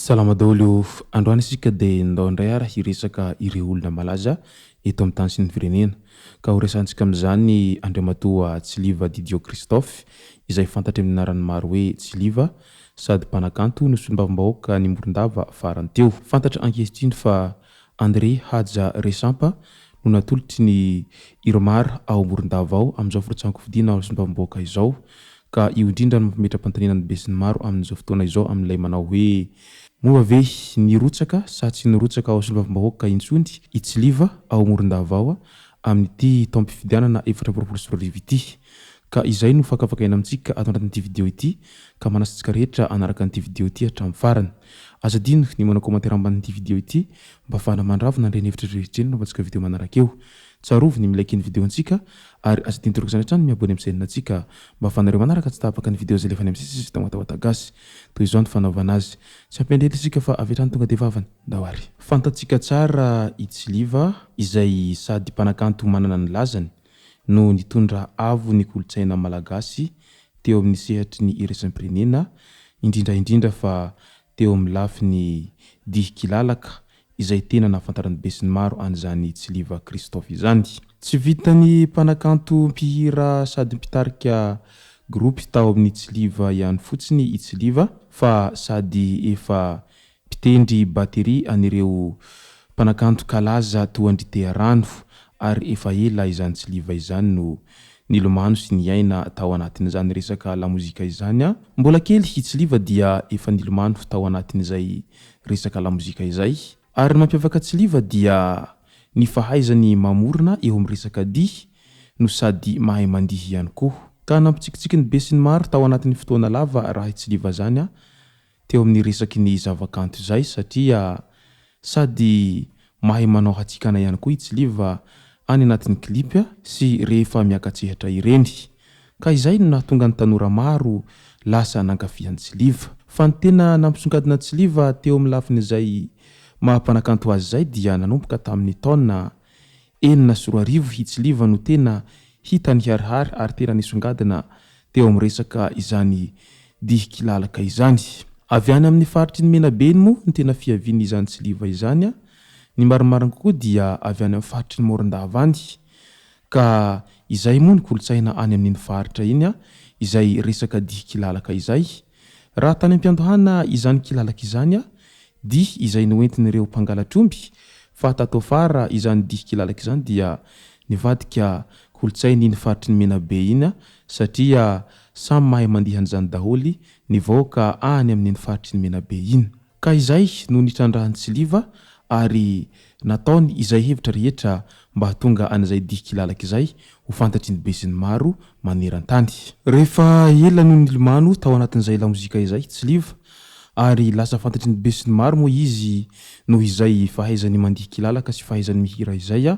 Salama daholo o! Androany isika dia ndao indray ary hiresaka ireo olona malaza eto amin'ny tany sy ny firenena. Ka ho resahantsika amin'izany Andriamatoa Tsiliva Didio Christophe izay fantatry amin'ny anaran'ny maro hoe Tsiliva sady mpanakanto no solombavambahoaka ny Morondava farany teo. Fantatra ankehitriny fa André Haja Resampa no natolotry ny Irmar ao Morondava ao amin'izao firotsahan-kofidina ho solombavambahoaka izao ka io indrindra no mampametra-panontaniana ny besinimaro amin'izao fotoana izao amin'ilay manao hoe moa ve nirotsaka sa tsy nirotsaka ho solombavambahoaka intsony i Tsiliva ao Morondava ao amin'ity taom-pifidianana 2024 ity. Ka izay no fakafakaina amintsika ato anatin'ity video ity ka manasa antsika rehetra hanaraka an'ity video ity hatramin'ny farany. Aza adino ny manao commentaire ambanin'ity video ity mba afahana mandravona an'ireny hevitra rehetra ireny anaovantsika video manaraka eo. Tsarovy ny mi-like ny video antsika ary aza adino toraka izany hatrany ny mi-abonner amin'ny chaîne antsika mba afahanareo manaraka tsy tapaka ny video izay alefanay amin'ny site Watawata Gasy. Toy izao ny fanaovana azy. Tsy ampiandraikitra isika fa avy hatrany tonga dia vavany. Ndao ary. Fantatsika tsara i Tsiliva izay sady mpanakanto manana ny lazany no nitondra avo ny kolontsaina malagasy teo amin'ny sehatry ny iraisam-pirenena, indrindra indrindra fa teo amin'ny lafiny dihy kilalaka izay tena nahafantaran'ny besinimaro an'izany Tsiliva Christophe izany. Tsy vitan'ny mpanakanto mpihira sady mpitarika gropy tao amin'ny Tsiliva ihany fotsiny i Tsiliva fa sady efa Mpitendry batterie an'ireo mpanakanto kalaza toa an-dry Tea Rano ary efa ela izany Tsiliva izany no nilomano sy niaina tao anatin'izany resaka lamozika izany. Mbola kely i Tsiliva dia efa nilomano tao anatin'izay resaka lamozika izay. Ary ny mampiavaka Tsiliva dia ny fahaizany mamorona eo amin'ny resaka dihy no sady mahay mandihy ihany koa. Ka nampitsikitsiky ny besinimaro tao anatin'ny fotoana lava raha i Tsiliva izany teo amin'ny resaky ny zavakanto izay satria sady mahay manao hatsikana ihany koa i Tsiliva any anatin'ny clip sy rehefa miaka-tsehatra ireny. Ka izay no nahatonga ny tanora maro lasa nankafy an'i Tsiliva. Fa ny tena nampisongadina an'i Tsiliva teo amin'ny lafin'izay maha mpanakanto azy izay dia nanomboka tamin'ny taona 2006 i Tsiliva no tena hita niharihary ary tena nisongadina teo amin'ny resaka izany dihy kilalaka izany. Avy any amin'ny faritry ny Menabe iny moa no tena fiavian'izany Tsiliva izany, ny marimarina kokoa dia avy any amin'ny faritry ny Morondava any, ka izay moa ny kolontsaina any amin'iny faritra iny izay resaka dihy kilalaka izay. Raha tany am-piandohana izany kilalaka izany dihy izay noentin'ireo mpangalatr'omby fa tato afara izany dihy kilalaka izany dia nivadika kolontsain'iny faritry ny Menabe iny satria samy mahay mandihy an'izany daholo ny vahoaka any amin'iny faritry ny Menabe iny. Ka izay no nitrandrahan'i Tsiliva ary nataony izay hevitra rehetra mba hahatonga an'izay dihy kilalaka izay ho fantatry ny besinimaro maneran-tany. Rehefa ela no nilomano tao anatin'izay lamozika izay Tsiliva ary lasa fantatry ny besinimaro moa izy noho izay fahaizany mandihy kilalaka sy fahaizany mihira izay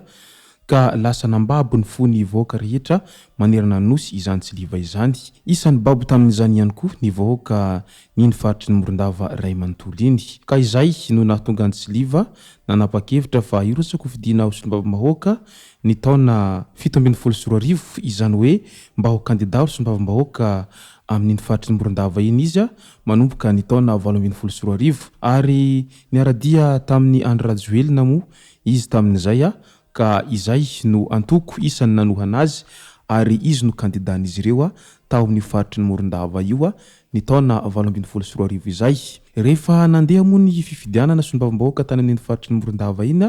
ka lasa nambabo ny fon'ny vahoaka rehetra manerana ny Nosy izany Tsiliva izany. Isan'ny babo tamin'izany ihany koa ny vahoaka n'iny faritry ny Morondava iray manontolo iny. Ka izay no nahatonga an'i Tsiliva nanapa-kevitra fa hirotsaka hofidiana ho solombavambahoaka ny taona 2017, izany hoe mba ho kandida ho solombavambahoaka amin'iny faritry ny Morondava iny izy manomboka ny taona 2018. Ary niara-dia tamin'i Andry Rajoelina moa izy tamin'izay ka izay no antoko isan'ny nanohana azy ary izy no kandidan'izy ireo tao amin'io faritry ny Morondava io ny taona 2018 izay. Rehefa nandeha moa ny fifidianana solombavambahoaka tany amin'iny faritry ny Morondava iny,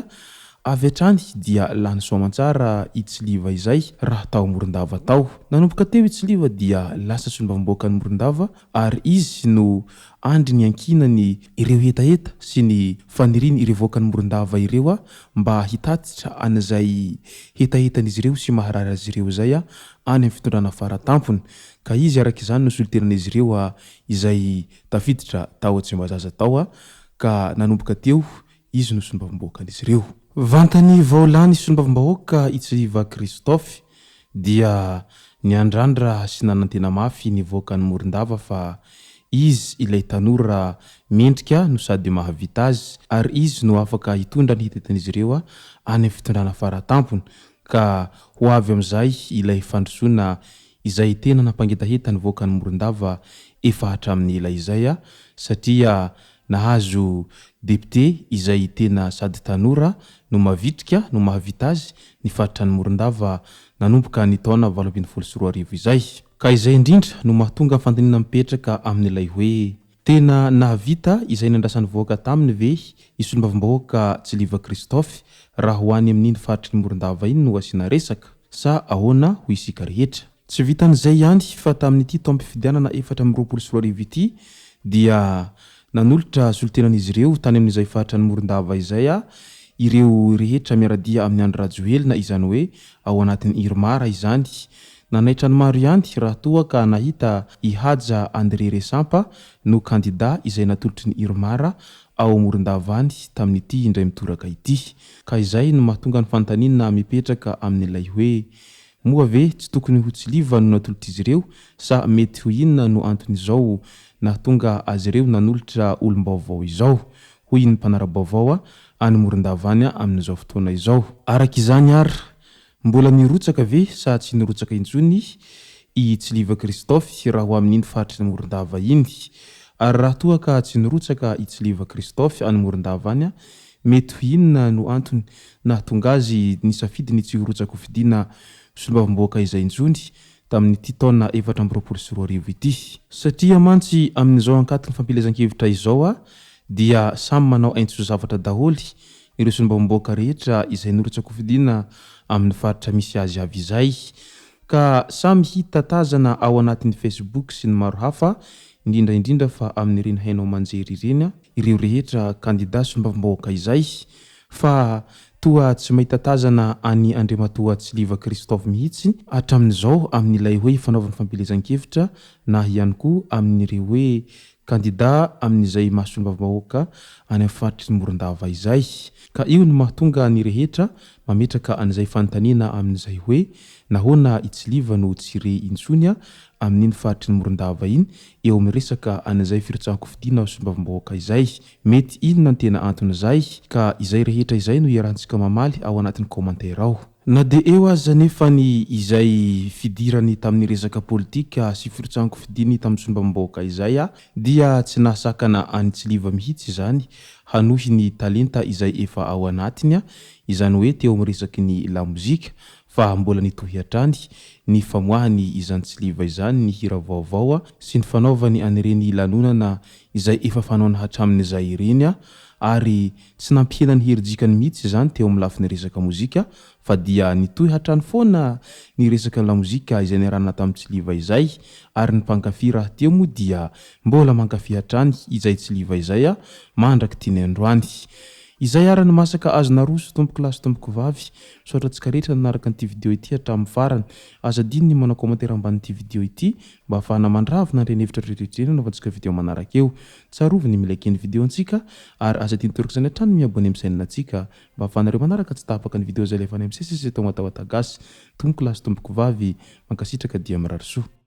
avy hatrany dia lany soamantsara i Tsiliva izay raha tao Morondava tao. Nanomboka teo i Tsiliva dia lasa solombavambahoakan'i Morondava ary izy no andry niankinany ireo hetaheta sy ny fanirian'ireo vahoakan'i Morondava ireo mba hitatitra an'izay hetahetan'izy ireo sy maharary azy ireo izay any amin'ny fitondrana faratampony. Ka izy araka izany no solontenan'izy ireo izay tafiditra tao Tsimbazaza tao ka nanomboka teo izy no solombavambahoakan'izy ireo. Vantany vao lany solombavambahoaka i Tsiliva Christophe dia niandrandra sy nanantena mafy nivoaka an'i Morondava fa izy ilay tanora mendrika no sady mahavita azy ary izy no afaka hitondra ny hetahetan'izy ireo any amin'ny fitondrana faratampony ka ho avy amin'izay ilay fandrosoana izay tena nampangetaheta nivoaka an'i Morondava efa hatramin'ny ela izay satria Nahazo depiote izay tena sady tanora no mavitrika no mahavita azy ny faritra any Morondava nanomboka ny taona 2018 izay. Ka izay indrindra no mahatonga fanontaniana mipetraka amin'ilay hoe, tena nahavita izay nandrasan'ny vahoaka taminy ve i solombavambahoaka Tsiliva Christophe raha ho any amin'iny faritry ny Morondava iny no asiana resaka? Sa ahoana ho isika rehetra? Tsy vitan'izay ihany fa tamin'ity taom-pifidianana 2024 ity dia nanolotra solontenan'izy ireo tany amin'izay faritra any Morondava izay ireo rehetra miara-dia amin'i Andry Rajoelina, izany hoe ao anatin'ny Irmar izany. Nanaitra ny maro ihany raha toa ka nahita i Haja André Resampa no kandida izay natolotry ny Irmar ao Morondava any tamin'ity indray mitoraka ity. Ka izay no mahatonga ny fanontaniana mipetraka amin'ilay hoe Moa ve tsy tokony ho tsiliva no natolotr'izy ireo sa mety ho inona no anton'izao nahatonga azy ireo nanolotra olom-baovao izao? hoy ny mpanara-baovao any Morondava any amin'izao fotoana izao. Araka izany ary, mbola nirotsaka ve sa tsy nirotsaka intsony i Tsiliva Christophe raha ho amin'iny faritry ny Morondava iny? Ary raha toa ka tsy nirotsaka i Tsiliva Christophe any Morondava any, Mety ho inona no antony nahatonga azy nisafidy ny tsy hirotsa-kofidina solombavambahoaka izay intsony tamin'ity taona 2024 ity? Satria mantsy amin'izao ankatony fampielezan-kevitra izao dia samy manao aintso-zavatra daholo ireo solombavambahoaka rehetra izay norotsa-kofidina amin'ny faritra misy azy avy izay ka samy hita tazana ao anatin'ny Facebook sy ny maro hafa indrindra indrindra fa amin'ireny haino aman-jery ireny ireo rehetra kandida solombavambahoaka izay fa toa tsy mahita tazana an'i Andriamatoa Tsiliva Christophe mihitsy hatramin'izao amin'ilay hoe fanaovana fampielezan-kevitra na ihany koa amin'ireo hoe kandida amin'izay maha solombavambahoaka any amin'ny faritry ny Morondava izay. Ka io no mahatonga ny rehetra mametraka an'izay fanontaniana amin'izay hoe nahoana i Tsiliva no tsy re intsony amin'iny faritry ny Morondava iny eo amin'ny resaka an'izay firotsahan-kofidina ho solombavambahoaka izay. Mety inona ny tena anton'izay? Ka izay rehetra izay no iarahantsika mamaly ao anatin'ny commentaire ao. Na dia eo aza anefa ny izay fidirany tamin'ny resaka politika sy firotsahan-kofidiny tamin'ny solombavambahoaka izay dia tsy nahasakana an'i Tsiliva mihitsy izany hanohy ny talenta izay efa ao anatiny, izany hoe teo amin'ny resaky ny lamozika fa mbola nitohy hatrany ny famoahany izany tsiliva izany ny hira vaovao sy ny fanaovany an'ireny lanonana izay efa fanaony hatramin'izay ireny ary tsy nampihena ny herijikany mihitsy izany teo amin'ny lafiny resaka mozika fa dia nitohy hatrany foana ny resaka lamozika izay niarahana tamin'ny tsiliva izay ary ny mpankafy rahateo moa dia mbola mankafy hatrany izay tsiliva izay mandrak'ity ny androany. Izay ara ny masaka azo naroso tompoko lahy sy tompoko vavy. Misaotra antsika rehetra nanaraka an'ity video ity hatramin'ny farany. Aza adino ny manao commentaire ambanin'ity video ity mba ahafahana mandravona ireny hevitra rehetra ireny hanaovantsika video manaraka eo. Tsarovy ny mi-liker ny video antsika ary aza adino torak'izany hatrany ny mi-abonner amin'ny chaîne antsika mba ahafahanareo manaraka tsy tapaka ny video izay alefanay misesisesy eto Matawata Gasy. Tompoko lahy sy tompoko vavy, mankasitraka dia mirary soa.